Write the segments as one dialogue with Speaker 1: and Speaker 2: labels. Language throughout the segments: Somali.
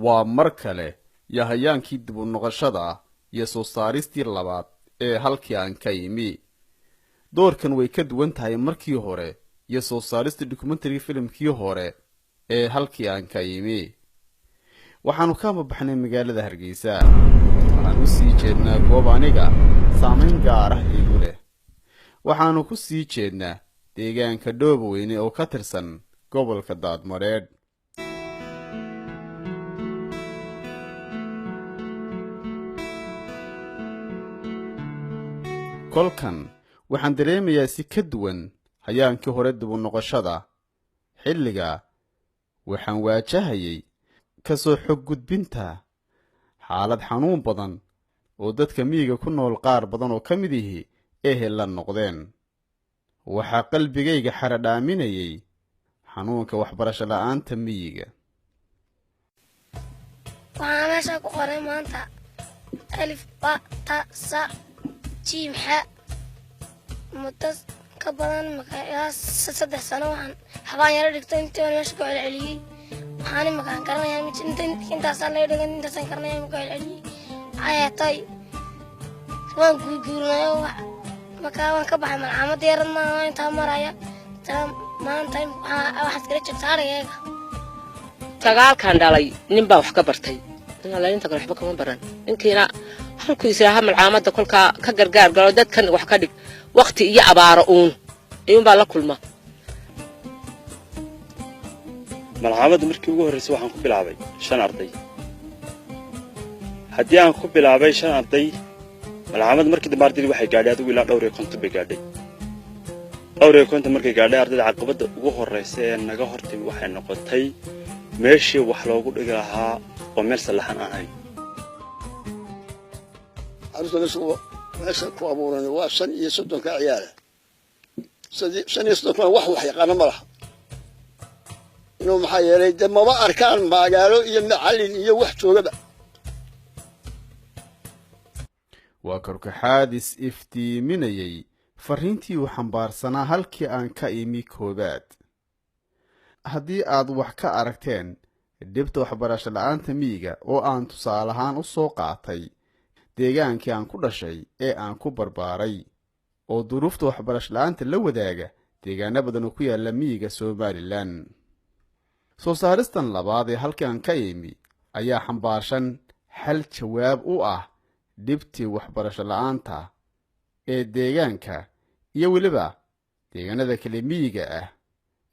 Speaker 1: Waa mar kale iyo hayaankii dib u noqoshada iyo soo saaristii labaad ee Halkii Aan Ka Imi. Doorkan way ka duwan tahay markii hore iyo soo saaristii documentary filimkii hore ee Halkii Aan Ka Imi. Waxaannu ka amabaxnay magaalada Hargeysa, waxaan u sii jeednaa goob aniga saamayn gaar ah iigu leh. Waxaannu ku sii jeednaa deegaanka Dhoobweyne oo ka tirsan gobolka Daadmareedh. Kolkan waxaan dareemayaa si ka duwan hayaankii hore dib u noqoshada. Xilliga waxaan waajahayay ka soo xog gudbinta xaalad xanuun badan oo dadka miyiga ku nool qaar badan oo ka mid ihi ehel la noqdeen. Waxaa qalbigayga xaradhaaminayay xanuunka waxbarasho la'aanta miyiga.
Speaker 2: Waxaa meesha ku qoray maanta alif, ba, ta, sa, jiim, xa. Muddo ka badan ilaa 3 sano waxaan habaan yaro dhigto intii baan meesha ku celceliyey. Waxaan imakaan garanayaa intaasaa laga dhigan, intaasaan garanaya ku celceliyey. Waxay tahay waan guurguurnayo, markaa waan ka baxay malcamada yarad maaha intaa maraya. Maanta waxaad kala joogtaa arigayga.
Speaker 3: Sagaalkan dhalay nin baa wax ka bartay, inta kale waxba kama baran. Ninkiina halkuu islaaha malcaamadda kolkaa ka gargaar galo, dadkan wax ka dhig, wakhti iyo abaaro uun ayuunbaa la kulma.
Speaker 4: Malcaamadda markii ugu horraysay waxaan ku bilaabay 5 arday. Haddii aan ku bilaabay 5 arday malcaamadda, markii dambe ardaydii waxay gaadhay adigu ilaa dhowr iyo konton bay gaadhay. 54 markay gaadhay ardayda, caqabadda ugu horraysa ee naga hortimi waxay noqotay meeshii wax loogu dhigi lahaa oo meel sallaxan aan ahayn.
Speaker 5: Carruurta meesha ku abuuran waa 35-ka ciyaala. 35-kuna wax yaqaano ma laha inuu, maxaa yeelay dee maba arkaan magaalo iyo macallin iyo wax joogaba.
Speaker 1: Waa korkaxaadis iftiiminayay farriintii uu xambaarsanaa Halkii Aan Ka Imi koowaad. Haddii aad wax ka aragteen dhibta waxbarasho la'aanta miyiga oo aan tusaale ahaan u soo qaatay deegaankii aan ku dhashay ee aan ku barbaaray, oo duruufta waxbarasho la'aanta la wadaaga deegaano badan oo ku yaalla miyiga Somalilan, soo saaristan labaad ee Halkii Aan Ka Imi ayaa xambaarsan xal jawaab u ah dhibtii waxbarasho la'aanta ee deegaanka iyo weliba deegaanada kale miyiga ah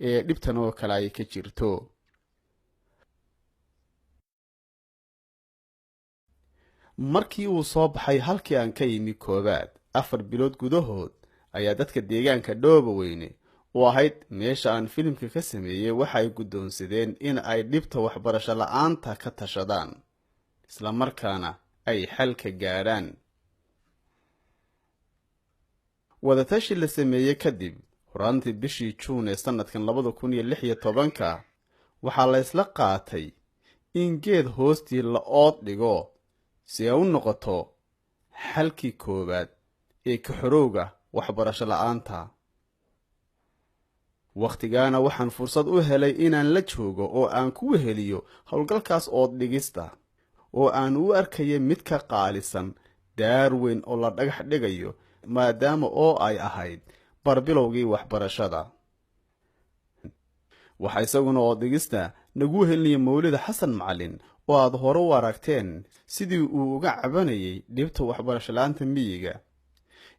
Speaker 1: ee dhibtan oo kale ay ka jirto. Markii uu soo baxay Halkii Aan Ka Imi koowaad, 4 bilood gudahood ayaa dadka deegaanka Dhoobaweyne oo ahayd meesha aan filimka ka sameeyey waxay guddoonsadeen in ay dhibta waxbarasho la'aanta ka tashadaan, islamarkaana ay xalka gaadhaan. Wadatashi la sameeyey kadib, horaantii bishii Juun ee sannadkan 2016-ka, waxaa la isla qaatay in geed hoostii la ood dhigo si ay u noqoto xalkii koowaad ee kaxorowga waxbarasho la'aanta. Wakhtigaana waxaan fursad u helay inaan la joogo oo aan ku weheliyo howlgalkaas ood dhigista, oo aan u arkaya mid ka qaalisan daar weyn oo la dhagax dhigayo, maadaama oo ay ahayd barbilowgii waxbarashada. Waxaa isaguna ood dhigista nagu helinaya Mawlida Xasan Macalin, oo aad hore u aragteen sidii uu uga cabanayay dhibta waxbarasho la'aanta miyiga,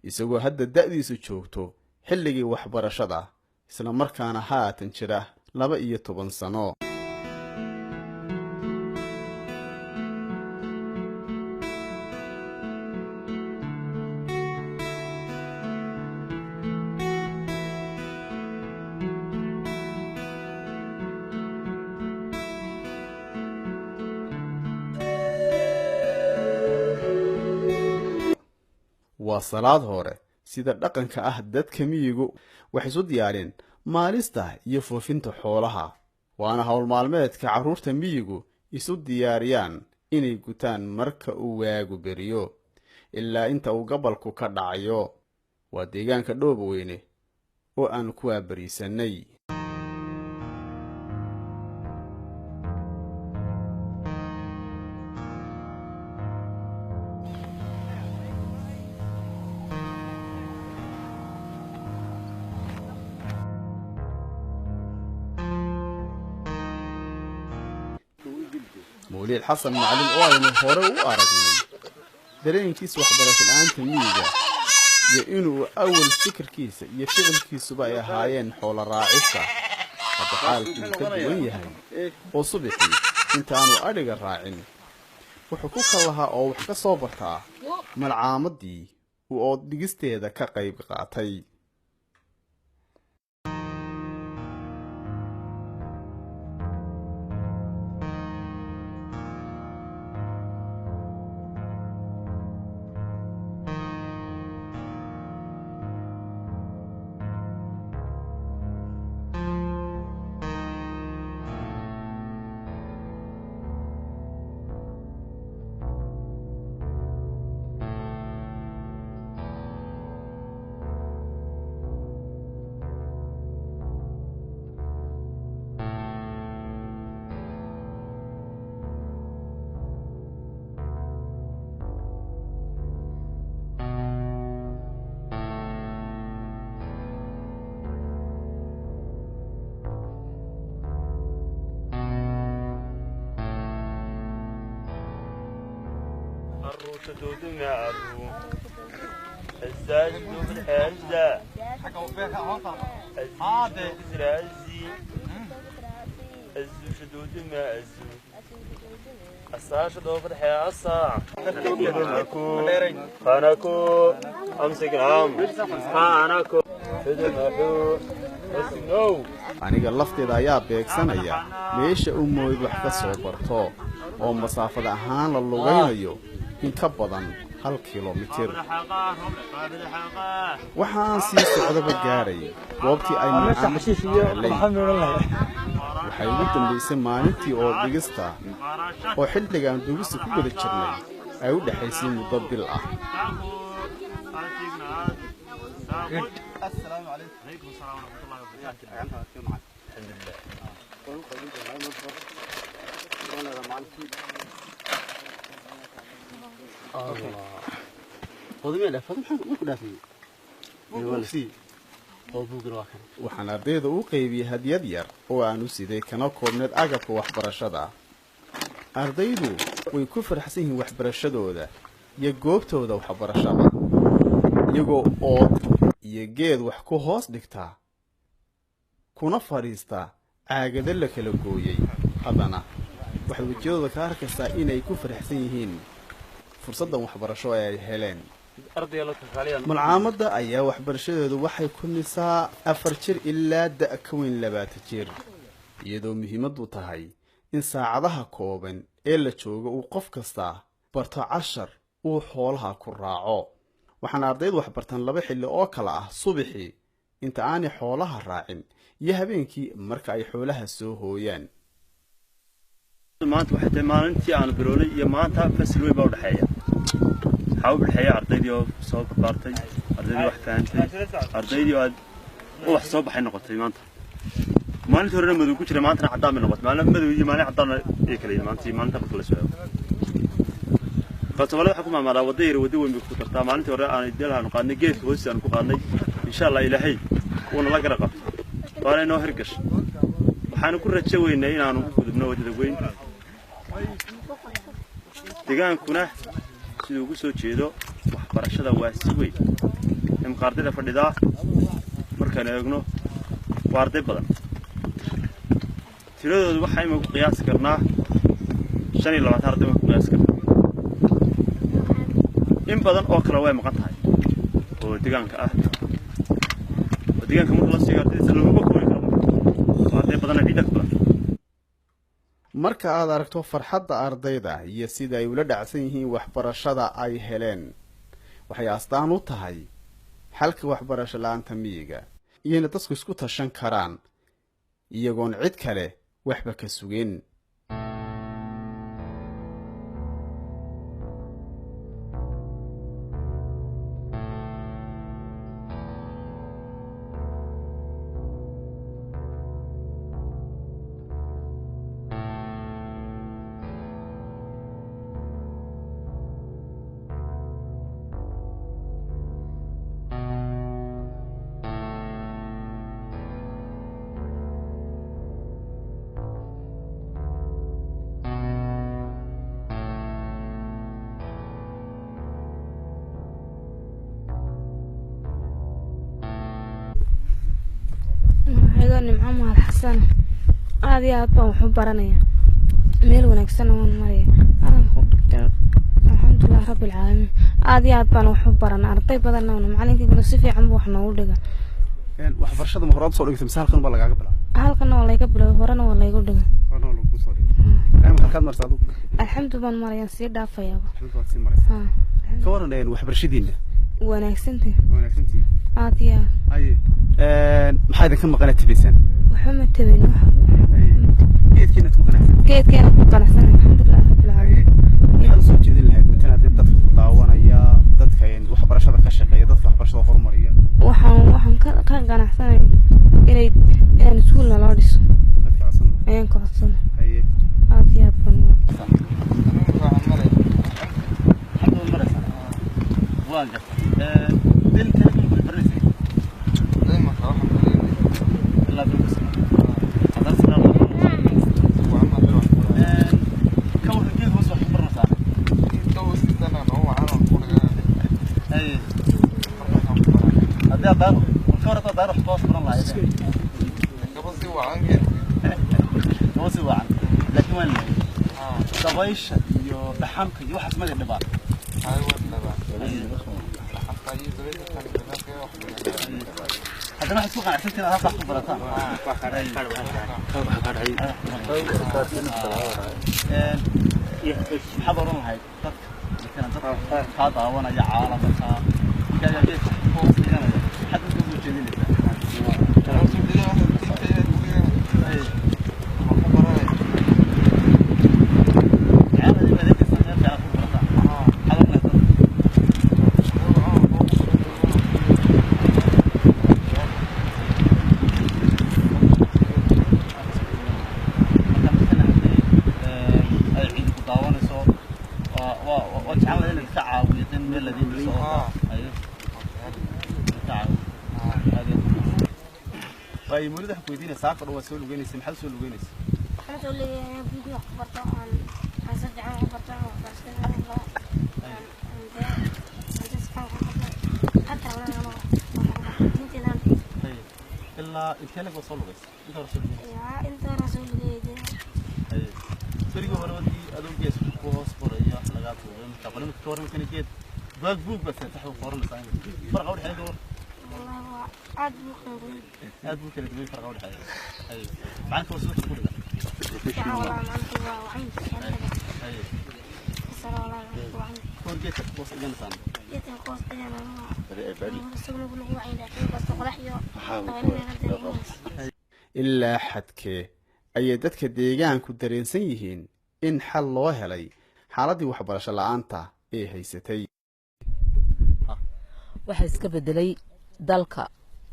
Speaker 1: isagoo hadda da'diisu joogto xilligii waxbarashada, isla markaana haatan jira 12 sano. Waa salaad hore. Sida dhaqanka ah, dadka miyigu waxay isu diyaareen maalista iyo foofinta xoolaha, waana howl maalmeedka carruurta miyigu isu diyaariyaan inay gutaan marka uu waagu beriyo ilaa inta uu gabalku ka dhacayo. Waa deegaanka Dhoobweyne oo aan ku waabariisanay. Mawliid Xasan Macalin oo aynu hore u aragnay dareenkiisa waxbarasho la'aanta miyiga iyo inuu awal fikirkiisa iyo ficilkiisuba ay ahaayeen xoolo raacista, hadda xaalkuu ka duwan yahay oo subaxii intaanu adhiga raacin wuxuu ku kallahaa oo wax ka soo bartaa malcaamadii uu ood dhigisteeda ka qayb qaatay. Aniga lafteeda ayaa beegsanaya meesha uu Mawliid wax ka soo barto oo masaafada ahaan la lugaynayo in ka badan 1 kilomitir. Waxaan sii socdaba gaaray goobtii ay malcaamaddu ku taallay. Waxay ugu dambaysay maalintii oo dhigista oo xilligaan duugista ku guda jirnay ay u dhexaysay muddo bil ah. Waxaan ardayda u qaybiyey hadiyad yar oo aan u siday kana koobneed agabka waxbarashada. Ardaydu way ku faraxsan yihiin waxbarashadooda iyo goobtooda waxbarashada, iyagoo ood iyo geed wax ku hoos dhigtaa kuna fadhiistaa caagado la kala gooyey. Haddana waxaad wejiyadooda ka arkaysaa inay ku faraxsan yihiin fursaddan waxbarasho ee ay heleen. Malcaamadda ayaa waxbarashadeedu waxay kulmisaa 4 jir ilaa da' ka weyn 20 jir, iyadoo muhiimaddu tahay in saacadaha kooban ee la joogo uu qof kastaa barto cashar uu xoolaha ku raaco. Waxaana ardaydu wax bartaan 2 xilli oo kala ah, subaxii inta aanay xoolaha raacin iyo habeenkii marka ay xoolaha soo hooyaan.
Speaker 4: Maanta waxay tahay maalintii aanu bilownay iyo maanta fasal weyn baa u dhexeeya. Waxaa u dhexeeya ardaydii oo soo barbaartay, ardaydii wax fahantay, ardaydii oo aad u wax soo baxay noqotay maanta. Maalintii horena madow ku jira, maantana caddaan bay noqotay. Maalin madow iyo maalin caddaan ay kala yihiin maanta iyo maalinta marka la soo eego. Soomaalida waxaa ku maamulaa waddo yar waddo weyn bay ku tartaa. Maalintii hore aan ideelaha qaadnay, geedka hoostiisa aanu ku qaadnay, insha Allah Ilaahay wuuna la gara qabto, waana inoo hirgashay. Waxaanu ku rajo weynay inaanu u gudubno waddada weyn. Deegaankuna siduu ugu soo jeedo waxbarashada waa si weyn. Imka ardayda fadhidaa markaan eegno waa arday badan. Tiradoodu waxaa ima ku qiyaasi karnaa 25 arday baan ku qiyaasi karnaa. In badan oo kale way maqan tahay oo deegaanka ah. Oo deegaanka marka la siiyo ardayda looguma koobi karo. Waa arday badan oo ciida ka badan.
Speaker 1: Marka aad aragto farxadda ardayda iyo sida ay ula dhacsan yihiin waxbarashada ay heleen, waxay astaan u tahay xalka waxbarasho la'aanta miyiga iyona dadku isku tashan karaan iyagoon cid kale waxba ka sugin.
Speaker 2: Anigoo Nimco Mahad Xasan, aad iyo aad baan wax u baranaya, meel wanaagsanna waan maraya, aran ku dhigtay, alxamdulilah rabbi alcaalamiin. Aad iyo aad baan wax u barana, arday badanna wana, macalinkayguna si fiican buu wax noogu dhiga.
Speaker 1: Waxbarashada ma horaad soo dhigtay mise halkan baa lagaaga bilaabay?
Speaker 2: Halkana waa layga bilaabay, horena waa laygu dhigay.
Speaker 1: Horena waa lagu soo dhigay. Halkaad marsa adigu?
Speaker 2: Alxamdu baan marayaan, sii dhaafayaaba.
Speaker 1: Alxamdu waad sii maraysaa.
Speaker 2: Haa.
Speaker 1: Ka waran waxbarashadiina?
Speaker 2: Wanaagsantahay.
Speaker 1: Wanaagsantihiin?
Speaker 2: Aad iyo aad.
Speaker 1: Haye, maxaa idinka maqanaad tibaysaan?
Speaker 2: Waxba ma tabin.
Speaker 1: Geedkiinaad ku qanacsan?
Speaker 2: Geedkeena ku qanacsan, alxamdulilah rabbi alcaalamiin.
Speaker 1: Maxaad usoo jeedin lahayd matalan haddii dadka ku daawanaya, dadka waxbarashada ka shaqeeya, dadka waxbarashada horumariya?
Speaker 2: Waxaan ka qanacsanay inaan iskuul naloo dhiso.
Speaker 1: Dadka codsan?
Speaker 2: Ayaan ka codsanay.
Speaker 1: Haye.
Speaker 2: Aad iyo aad baan.
Speaker 1: Alxamdu maraysaa, waan gartay. Dilka ku baranaysay ilaa bilkas haddana sida ka waran, geed hoos wax ku baranaysaa? Haye, haddii aad daar ka hor haddaad daar wax ku hoos baran lahayd, kaba si wacan, laakiin waan leeyahay dabaysha iyo dhaxanka iyo waxaas maga dhibaa. Haddana waxaad ku qanacsantiin inaad halkaas ku barataan. Maxaad oran lahayd dadka, matalan dadka kaa daawanaya caalamka, markaagaa geedka ku hoos dhiganaya, maxaad dadka usoo jeedinaysaa? Haye. Maxaad adeegaysaa meel fiican ku barataan? Maxaad oran lahayd dadka? Marka matalan haddii ay ciidi ku daawanayso, waa jeclaan lahayd inaad ka caawiyo in meel ladiin dhiso oo haye ka caawiyo. Waayo mawlid, waxaan ku weydiinaya, saaka dhan waad soo lugeynaysa, maxaad usoo lugeynaysa?
Speaker 2: Waxaan soo leeyahay buug wax ku barto, aan si fiican wax u barto, aan waxbarashada aan galo, aan aan si fiican wax u barto, hadda rabnaa anoo diinteena.
Speaker 1: Haye, ilaa intee lag waad soo lugaysa? Inta hore soo lugeynaysa?
Speaker 2: Yaa inta hore soo lugeeyay.
Speaker 1: Haye, berigii hore wadii adoo gees ku hoos qoraya wax lagaa tuuray, marka bal imika ka warran kana geed baag buug baad seetax u qoranaysaa, imika farqa udhexeeya ka warran?
Speaker 2: Wallahi waa aad buu qiimo.
Speaker 1: Aad buu kala duwan farqa udhexeeya. Haye, macalinka waa sidoo ku dhiga?
Speaker 2: Fiican wallahi, macalinka waa wacan.
Speaker 1: Haye.
Speaker 2: Sare wallahi macalinka wacan.
Speaker 1: Ka hor geedka ku hoos dhiganaysaan?
Speaker 2: Geedkan ku hoos dhigana isaguna nagu wacan, laakiin basta qodax iyo dabayl dareemaysa.
Speaker 1: Ilaa xadkee ayay dadka deegaanku dareensan yihiin in xal loo helay xaaladdii waxbarasho la'aanta ee haysatay?
Speaker 3: Waxaa iska bedelay dalka,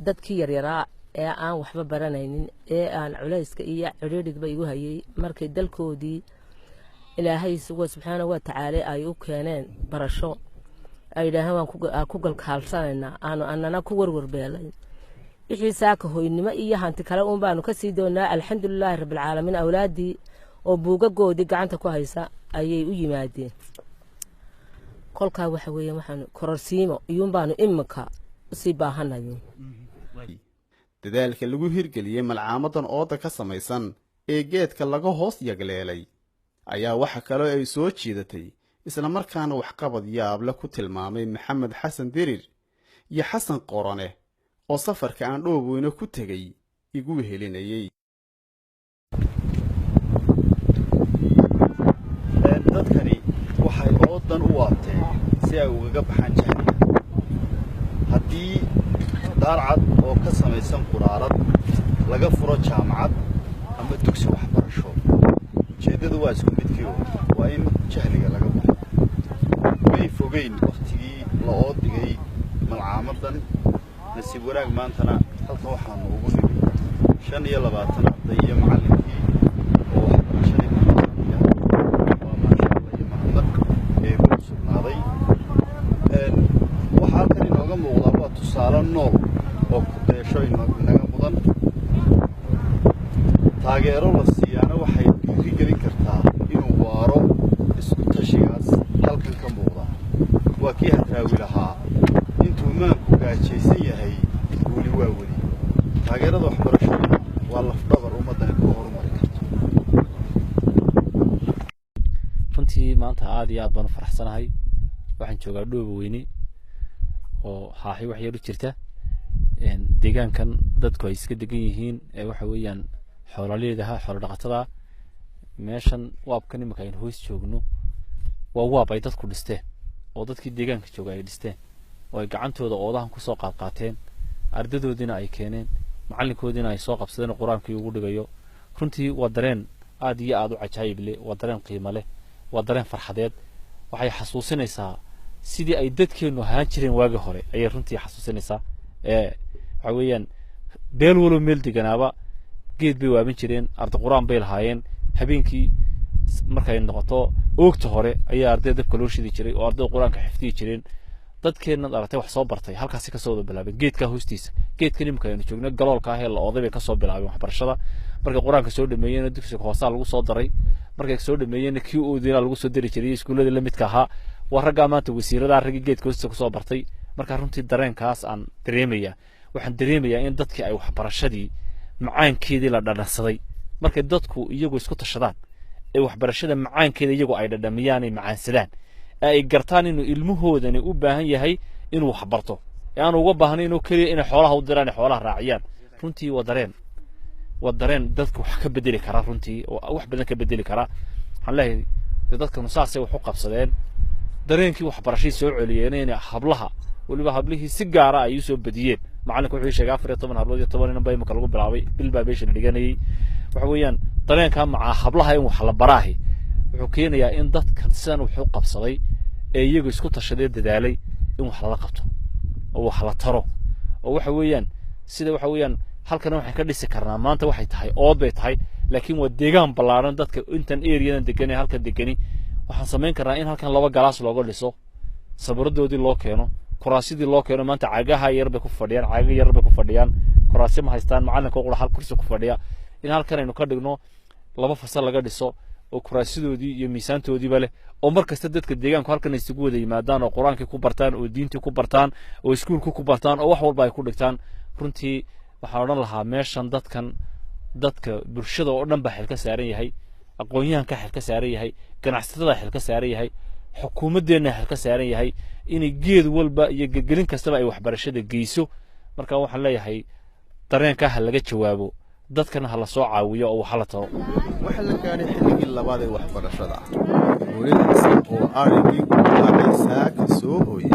Speaker 3: dadkii yaryaraa ee aan waxba baranaynin ee aan culayska iyo cidhiidhigba igu hayay, markay dalkoodii Ilaahay isugu subxaana wa tacaala ay u keeneen barasho, ay yidhaaheen waan ku galkaalsanaynaa, aanu anana ku warwarbeelay wixii saaka hoynimo iyo hanti kale uun baanu kasii doonaa. Alxamdulilaahi rabbilcaalamiin, awlaaddii oo buugagoodii gacanta ku haysa ayay u yimaadeen. Kolkaa waxa weeye waxaanu kororsiimo iyuun baanu imika usii baahanayo.
Speaker 1: Dadaalka lagu hirgeliyey malcaamadan ooda ka samaysan ee geedka laga hoos yagleelay ayaa waxa kaloo ay soo jiidatay, islamarkaana waxqabad yaable ku tilmaamay Maxamed Xasan Dirir iyo Xasan Qorane oo safarka aan dhoobweyne ku tegey igu wehelinayey.
Speaker 4: Dadkani waxay oodan u waabteen si ay ugaga baxaan jahliga. Haddii daarcad oo ka samaysan quraarad laga furo jaamacad ama dugsi waxbarasho, ujeeddadu waa isku midkiio, waa in jahliga laga baxo. May fogeyn wakhtigii la ood dhigay malcaamadan. Nasiib wanaag maantana halkan waxaanu ugu nimi 25 arday iyo macallinkii oo waxbarashadii ku maqanaya. Waa maasha Allah iyo mahadnaq ee ku sugnaaday. Waxaa halkan inooga muuqdaa waa tusaale nool oo ku dayasho inaga mudan. Taageero la siiyaana waxay dhiirigelin kartaa inuu waaro isku tashigaas halkan ka muuqda. Waa kii Hadraawi lahaa: intuu maanku gaajaysan yahay, guuli waa weli. Taageerada waxbarashaduna
Speaker 6: Runtii maanta aad iyo aad baan u faraxsanahay. Waxaan joogaa Dhooba Weyne oo Xaaxi wax yar u jirta. Deegaankan dadku ay iska degan yihiin ee waxa weeyaan xoolaleedaha, xoolo dhaqatada. Meeshan waabkan imika aynu hoos joogno waa waab ay dadku dhisteen oo dadkii deegaanka jooga ay dhisteen oo ay gacantooda oodahan kusoo qaadqaateen, ardadoodiina ay keeneen, macalinkoodiina ay soo qabsadeen oo qur-aankii ugu dhigayo. Runtii waa dareen aad iyo aad u cajaayib leh, waa dareen qiimo leh, waa dareen farxadeed. Waxay xasuusinaysaa sidii ay dadkeenu ahaan jireen waagii hore ayay runtii xasuusinaysaa. Waxa weeyaan beel walow meel deganaaba geed bay waaban jireen, arda qur-aan bay lahaayeen. Habeenkii markay noqoto oogta hore ayaa ardayda dabka loo shidi jiray oo ardayda qur-aanka xifdiyi jireen. Dadkeennaad aragtay wax soo bartay halkaasi kasoo wada bilaabeen geedkaa hoostiisa. Geedkan imika aynu joogno galoolka ah ee la ooday bay kasoo bilaabeen waxbarashada. Markay qur-aanka soo dhameeyeenna dugsiga hoosaa lagu soo daray, markay soo dhameeyeenna kii oodina lagu soo dari jiray iskuulladii lamidka ahaa. Waa raggaa maanta wasiirada, raggii geedka hoostiisa kusoo bartay. Marka runtii dareenkaas aan dareemaya, waxaan dareemayaa in dadkii ay waxbarashadii macaankeedii la dhadhansaday. Markay dadku iyagu isku tashadaan ee waxbarashada macaankeeda iyagu ay dhadhamiyaan, ay macaansadaan, ee ay gartaan inuu ilmahoodani u baahan yahay inuu waxbarto ee aan uga baahnayn inuu keliya inay xoolaha u diraan, ay xoolaha raaciyaan. Runtii waa dareen dadka wax ka bedeli kara, runtii oo wax badan ka bedeli kara. Waxaan leeyahay dee dadkanu saasay wax u qabsadeen, dareenkii waxbarashay soo celiyeen, inay hablaha weliba hablihii si gaara ay usoo badiyeen. Macallinka wuxuu sheegay 14 hablood iyo 10 inan ba imika lagu bilaabay, bil baa meesha la dhiganayay. Waxa weeyaan dareenkaa macaa hablaha in wax la baraahi wuxuu keenayaa in dadkan sidan wax u qabsaday ee iyagu isku tashadee dadaalay in wax lala qabto oo wax la taro. Oo waxa weeyaan sida waxa weeyaan halkan waxaan ka dhisi karnaa maanta waxay tahay ood bay tahay, laakiin waa deegaan ballaaran. Dadka intan areadan degan ee halkan degani waxaan samayn karnaa in halkan laba galaas looga dhiso, sabiradoodii loo keeno, kuraasidii loo keeno. Maanta cagaha yar bay ku fadhiyaan, caaga yar bay ku fadhiyaan, kuraasyo ma haystaan. Macalinka qura hal kursi ku fadhiya. In halkan aynu ka dhigno laba fasal laga dhiso oo kuraasidoodii iyo miisaantoodiiba leh, oo mar kasta dadka deegaanku halkan isugu wada yimaadaan oo qur-aankii ku bartaan oo diintii ku bartaan oo iskuulkii ku bartaan oo wax walba ay ku dhigtaan. Runtii waxaan odhan lahaa meeshan dadkan, dadka bulshada oo dhan baa xil ka saaran yahay, aqoon-yahanka xil ka saaran yahay, ganacsatada xil ka saaran yahay, xukuumaddeenna xil ka saaran yahay inay geed walba iyo gelgelin kastaba ay waxbarashada geyso. Marka waxaan leeyahay dareenkaa ha laga jawaabo, dadkana ha la soo caawiyo oo waxa la taro.
Speaker 1: Waxaa la gaadhay xilligii labaad ee waxbarashada. Hooyadiisa oo arigii uu raacay saaka soo hooyey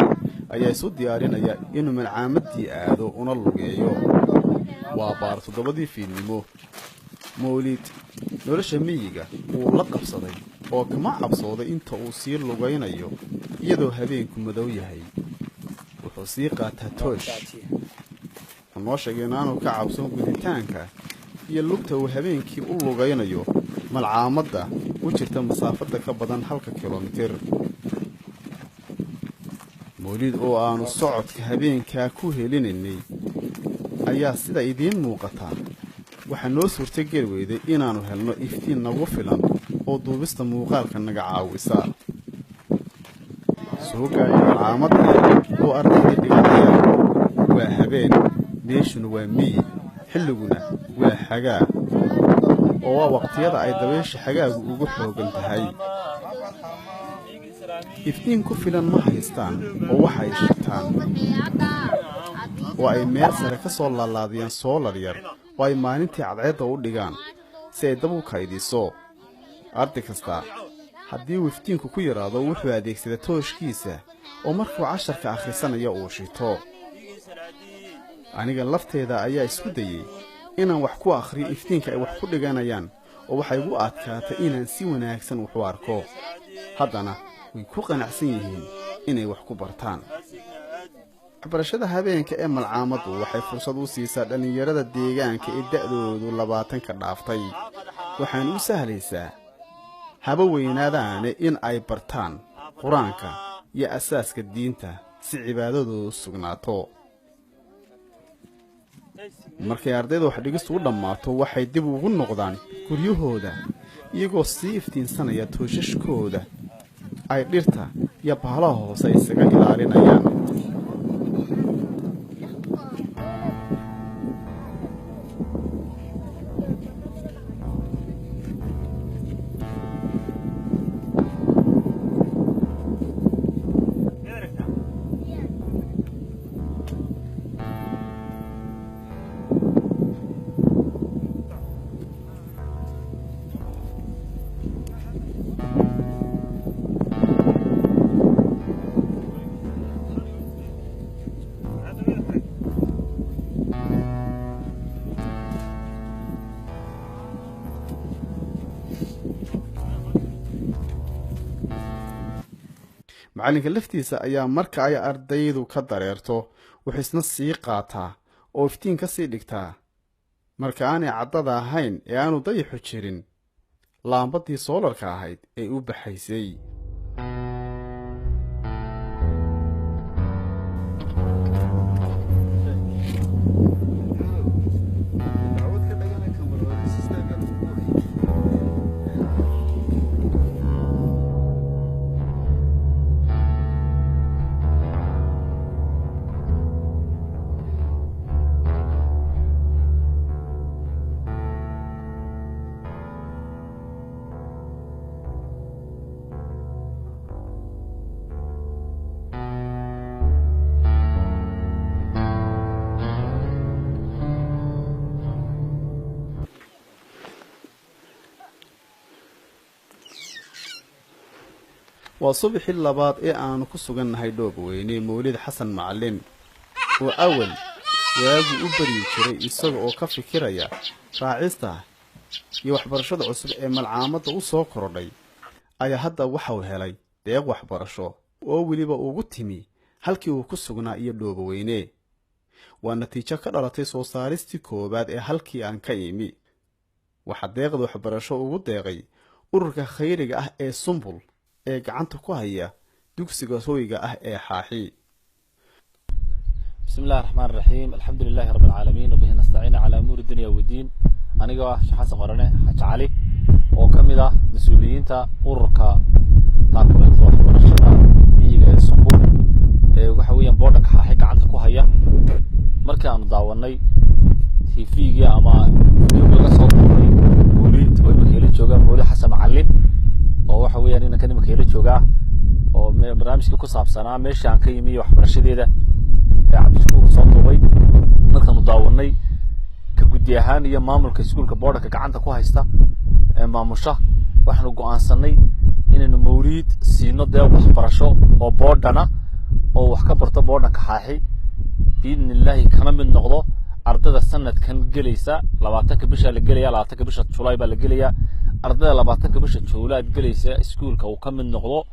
Speaker 1: ayaa isu diyaarinaya inuu malcaamadii aado una lugeeyo. Waa baar 7dii fiidnimo. Mawlid nolosha miyiga wuu la qabsaday oo kama cabsooday inta uu sii lugaynayo iyadoo habeenku madow yahay. Wuxuu sii qaataa toosh. Wuxuu noo sheegay inaanu ka cabsoon guditaanka iyo lugta uu habeenkii u lugaynayo malcaamadda u jirta masaafadda ka badan halka kilomitir. Mawlid oo aanu socodka habeenkaa ku helinaynay ayaa sida idiin muuqataa waxaa noo suurtogeli weyday inaannu helno iftiin nagu filan oo duubista muuqaalka naga caawisa. Soo gaadhay malcaamadda oo ardayda dhiganayaan. Waa habeen, meeshuna waa miyi, xilliguna waa xagaa oo waa waqtiyada ay dabaysha xagaagu ugu xooggan tahay. Iftiin ku filan ma haystaan oo waxay shitaan oo ay meel sare ka soo laalaadiyaan soolar yar oo ay maalintii cadceedda u dhigaan si ay dab u kaydiso. Arday kasta haddii uu iftiinku ku yaraado wuxuu adeegsadaa tooshkiisa oo markuu casharka akhrisanaya uu shito. Aniga lafteeda ayaa isku dayey inaan wax ku akhriyo iftiinka ay wax ku dhiganayaan oo waxay igu adkaatay inaan si wanaagsan wax u arko. Haddana way ku qanacsan yihiin inay wax ku bartaan. Waxbarashada habeenka ee malcaamaddu waxay fursad u siisaa dhallinyarada deegaanka ee da'doodu 20ka dhaaftay. Waxaana u sahlaysaa haba weynaadaane in ay bartaan qur-aanka iyo asaaska diinta si cibaadadoodu sugnaato. Markay ardayda wax dhigistu u dhammaato waxay dib ugu noqdaan guryahooda iyagoo sii iftiinsanaya tooshashkooda ay dhirta iyo bahalaha hoose isaga ilaalinayaan. Macallinka laftiisa ayaa marka ay ardaydu ka dareerto wuxuu isna sii qaataa oo iftiin ka sii dhigtaa marka aanay caddada ahayn ee aanu dayaxu jirin laambadii soolarka ahayd ee u baxaysay. Waa subaxii labaad ee aanu ku sugannahay Dhoobweyne. Mawlid Xasan Macalin oo awal waagu u baryi jiray isaga oo ka fikiraya raacista iyo waxbarashada cusub ee malcaamadda u soo korodhay ayaa hadda waxau helay deeq waxbarasho oo weliba ugu timi halkii uu ku sugnaa iyo Dhoobweyne. Waa natiijo ka dhalatay soo saaristii koowaad ee Halkii Aan Ka Imi. Waxaa deeqda waxbarasho ugu deeqay ururka khayriga ah ee Sumbul ee gacanta ku haya dugsiga hoyga ah ee Xaaxi.
Speaker 6: بسم الله الرحمن الرحيم، الحمد لله رب العالمين، وبه نستعين على أمور الدنيا والدين. Anigoo ah Sheekh Xasan Qorane Xaaji Cali oo ka mid ah mas-uuliyiinta ururka taakuleynta waxbarashada miyiga ee Sumbul ee waxa weeyaan boodhanka Xaaxi gacanta ku haya, markii aanu daawanay TV-gii ama video laga soo duubay Mawlid oo imika ila jooga, Mawlid Xasan Macalin oo waxa weeyaan inankan imika ila joogaa, oo barnaamijkii ku saabsanaa meesha aan ka yimi iyo waxbarashadeeda ee Cabdishakuur soo duubay markaanu daawanay, ka guddi ahaan iyo maamulka iskuulka boodhanka gacanta ku haysta ee maamusha, waxaanu go'aansanay inaynu Mawliid siino deeq waxbarasho oo boodhana oo wax ka barto boodhanka Xaaxi, biidni Illaahi kana mid noqdo ardayda sanadkan gelaysa. 20-ka bisha la gelaya, 20-ka bisha Julaay baa la gelaya. Ardayda 20-ka bisha Juulaad gelaysa iskuulka uu ka mid noqdo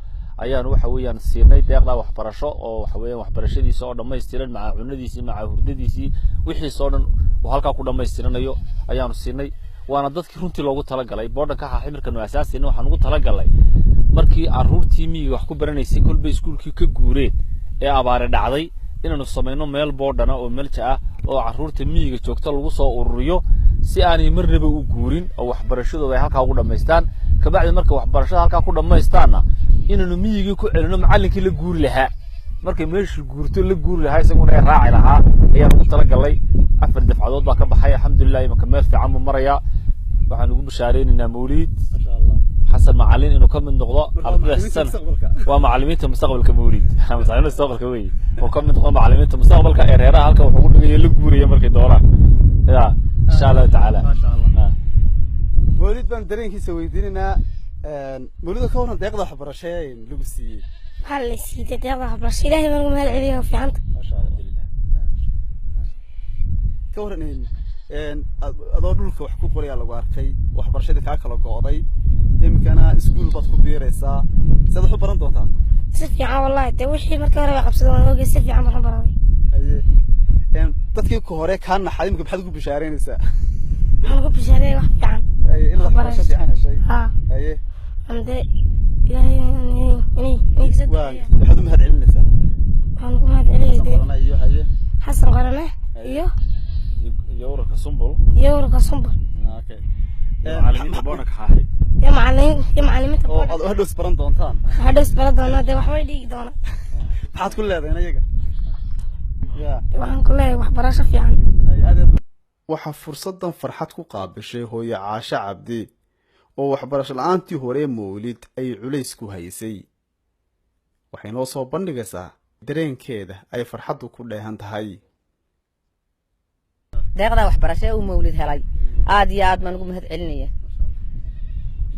Speaker 6: ayaanu waxa weeyaan siinay deeqda waxbarasho, oo waxa weeyaan waxbarashadiisa oo dhammaystiran, maca cunadiisii, maca hurdadiisii, wixiisa oo dhan uu halkaa ku dhammaystiranayo ayaanu siinay. Waana dadkii runtii loogu talagalay boodhanka Xaaxi. Markaanu aasaasayna waxaan ugu talagalay markii carruurtii miyiga wax ku baranaysay kolbay iskuulkii ka guureen ee abaare dhacday inaanu samayno meel boodhana oo melja ah oo carruurta miyiga joogta lagu soo ururiyo si aanay marnaba u guurin oo waxbarashadooda ay halkaa ugu dhammaystaan. Kabacdi marka waxbarashada halkaa ku dhammaystaanna inaanu miyigii ku celino macallinkii la guuri lahaa, markay meeshii guurto la guuri lahaa, isaguna ay raaci lahaa ayaan ugu talagalay. Afar dafcadood baa ka baxay, alxamdulilah, imanka meel fiican buu marayaa. Waxaan ugu bishaalaynaynaa Mawliid Xasan Macalin inuu ka mid noqdo ardayda san waa macalimiinta mustaqbalka. Mawliid macalimiinta mustaqbalka wey, oo ka mid noqdo macalimiinta mustaqbalka ee reeraha halka wuxuu ku dhigaya la guuraya markay doonaan ya, insha Allahu tacaala.
Speaker 1: Mawlid baan dareenkiisa weydiinaynaa. Mawlida, ka warran deeqda waxbarasho ee lagu siiyey?
Speaker 2: Waxaa la siiyey deeqda waxbarasho, Ilaahay baan ugu mahad celiya, waa fiicanta.
Speaker 1: Maasha Allah. Ka warran adoo dhulka wax ku qorayaa lagu arkay, waxbarashadii kaa kala go'day, iminkana iskuul baad ku biiraysaa, sidaad wax u baran doontaa?
Speaker 2: Si fiican wallahi, dee wixii markii hore way qabsadeen, waan ogey, si fiican baan u baranay.
Speaker 1: Haye, dadkii ka hore kaa naxay iminka maxaad ugu bishaaraynaysaa?
Speaker 2: Waxaan ugu bishaareeyay wax fiican.
Speaker 1: Haye, inaad waxbarasho fiican heshay.
Speaker 2: Haa.
Speaker 1: Haye.
Speaker 2: Aan dee Ilaahay inay inay kasoo
Speaker 1: waa
Speaker 2: duceeyo.
Speaker 1: Waxaad u mahad celinaysaa?
Speaker 2: Waxaan ugu mahad celiyay dee
Speaker 1: Qorana iyo haye
Speaker 2: Xasan Qorane iyo
Speaker 6: iyo ururka Sumbul
Speaker 2: iyo ururka Sumbul.
Speaker 1: Okay.
Speaker 6: Iyo macalimiinta boodhanka Xaaxi.
Speaker 2: Iyo macalimiin iyo macalimiinta.
Speaker 1: Oo aad hadhow is baran doontaan.
Speaker 2: Hadhow is baran doonaa, dee waxbay dhigi doonaa.
Speaker 1: Maxaad ku leedahay iyaga ya?
Speaker 2: Waxaan ku leeyahay waxbarasho fiican.
Speaker 1: Waxaa fursaddan farxad ku qaabishay hooyo Caasho Cabdi oo waxbarasho la-aantii hore Mawlid ay culays ku haysay. Waxay noo soo bandhigaysaa dareenkeeda ay farxaddu ku dheehan tahay.
Speaker 7: Deeqdaa waxbarasho ee uu Mawlid helay aad iyo aad baan ugu mahad celinaya.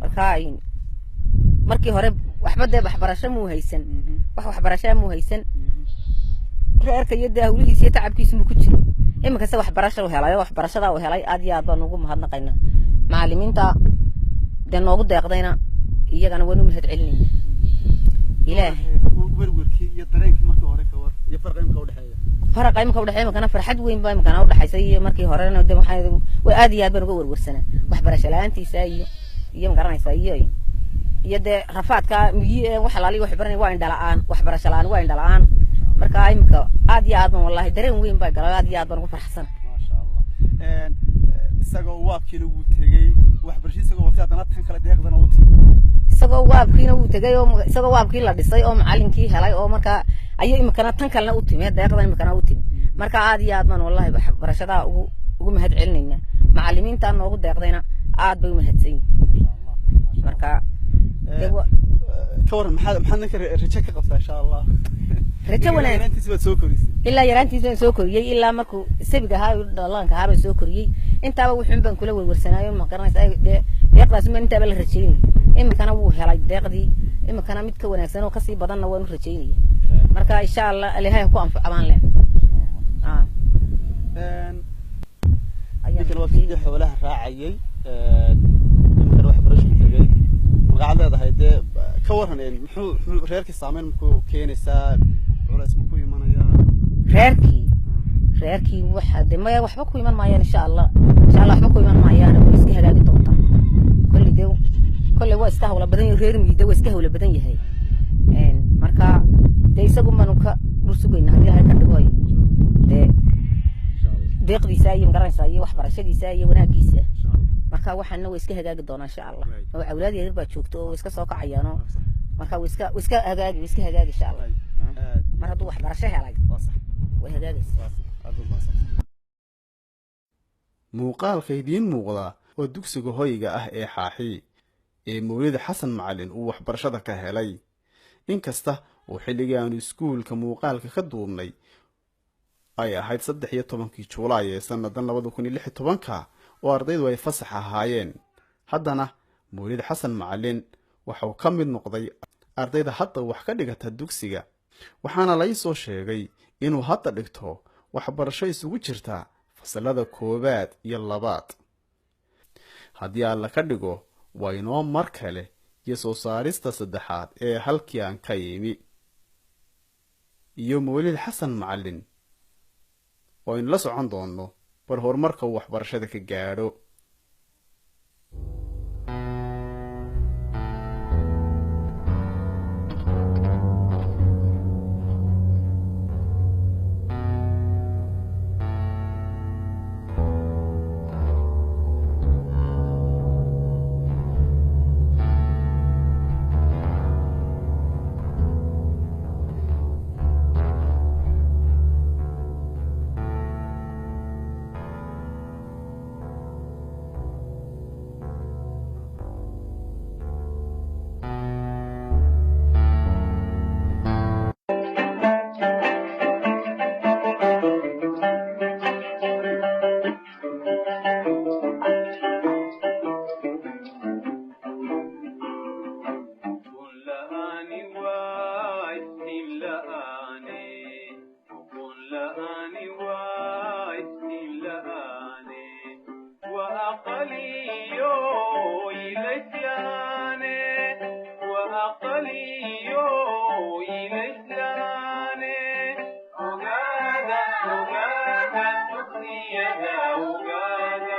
Speaker 7: Marka markii hore waxba dee waxbarasho muu haysan, wax waxbarashaa muu haysan, reerka iyo dee hawlihiisa iyo tacabkiisu muu ku jiro. Iminkase waxbarasha uu helay oo waxbarashadaa uu helay aad iyo aad baan ugu mahadnaqaynaa. Macalimiinta dee noogu deeqdayna iyagana waan u mahad celinayna Ilaah.
Speaker 1: Iyo farqa imika udhexeeya?
Speaker 7: Faraqa imika udhexeeya imikana farxad weyn baa imikana udhexaysa, iyo markii horena de waxaa way aad iyo aad baan uga werwersanaa waxbarasho la-aantiisa iyo magaranaysaa iyo dee rafaadka miyi ee wax alaaliya wax baranaya waa indha la-aan, waxbarasho la-aan waa indha la-aan. Marka imika aad iyo aad baan wallahi dareen weyn baa galay, aad iyo aad baan ugu farxsana.
Speaker 1: Maasha Allah. Isagoo waabkiina wuu tegey, waxbarasho isagoo watay, haddana tan kale deeqdana u timi.
Speaker 7: Isagoo waabkiina wuu tegay oo isagoo waabkii la dhisay oo macalinkii helay oo markaa ayay imikana tan kalena u timi, deeqdan imikana u timi. Marka aad iyo aad baan wallahi waxbarashadaa ugu mahad celinaynaa, macalimiintaa noogu deeqdayna aad bay u mahadsan yihin. Marka dee
Speaker 1: Ka waran, maxaad ninka rajo ka qabtaa insha Allah?
Speaker 7: Rajo wanaag.
Speaker 1: Yaraantiisi baad soo korisay.
Speaker 7: Ilaa yaraantiisa soo koriyey, ilaa markuu sabiga ahaa, dhalaanka ahaa baan soo koriyey. Intaaba wuxuun baan kula werwersanaayo, ma garanaysaa, dee deeqdaas ma intaaba la rajaynayay. Imikana wuu helay deeqdii, imikana mid ka wanaagsan oo kasii badanna waan u rajaynaya. Marka insha Allah Ilahay ha ku anfaco baan leh. Ayaan
Speaker 1: Ninkan waa kii xoolaha raacayay, imikana waxbarashu tegey. Magacaad leedahay dee ka waran, muxuu reerkii saameyn muku keenaysaa, culays muku imanayaa?
Speaker 7: Reerkii waxa de maya, waxba ku iman maayaan insha Allah. Insha Allah waxba ku iman maayaan, way iska hagaagi doontaa. Kolley dee kolley waa iska hawla badan yahay reer miyi, waa iska hawla badan yahay. Marka dee isagu maanu ka dhur sugayna haddii Ilahay ka dhigo dee deeqdiisa iyo magaranaysaa iyo waxbarashadiisa iyo wanaagiisa. Marka waxaana way iska hagaagi doonaa insha Allah, oo awlaad yaryar baa joogto oo way iska soo kacayaanoo marka way iska hagaagi insha Allah. Mar hadduu waxbarasho helay way hagaagaysaa.
Speaker 1: Muuqaalka idiin muuqda waa dugsiga hoyga ah ee Xaaxi ee Mawlid Xasan Macalin uu waxbarashada ka helay. Inkasta oo xilligii aanu iskuulka muuqaalka ka duubnay ay ahayd 13-kii Juulaay ee sannadan 2016-ka oo ardaydu ay fasax ahaayeen, haddana Mawlid Xasan Macalin waxauu ka mid noqday ardayda hadda wax ka dhigata dugsiga, waxaana lai soo sheegay inuu hadda dhigto waxbarasho isugu jirta fasalada koowaad iyo labaad. Haddii Alla ka dhigo, waa inoo mar kale iyo soo saarista saddexaad ee Halkii Aan Ka Imi iyo Mawlid Xasan Macalin oo aynu la socon doonno bar horumarka uu waxbarashada ka gaadho.
Speaker 8: Ogaada, ogaada, dugsiyada, ogaada.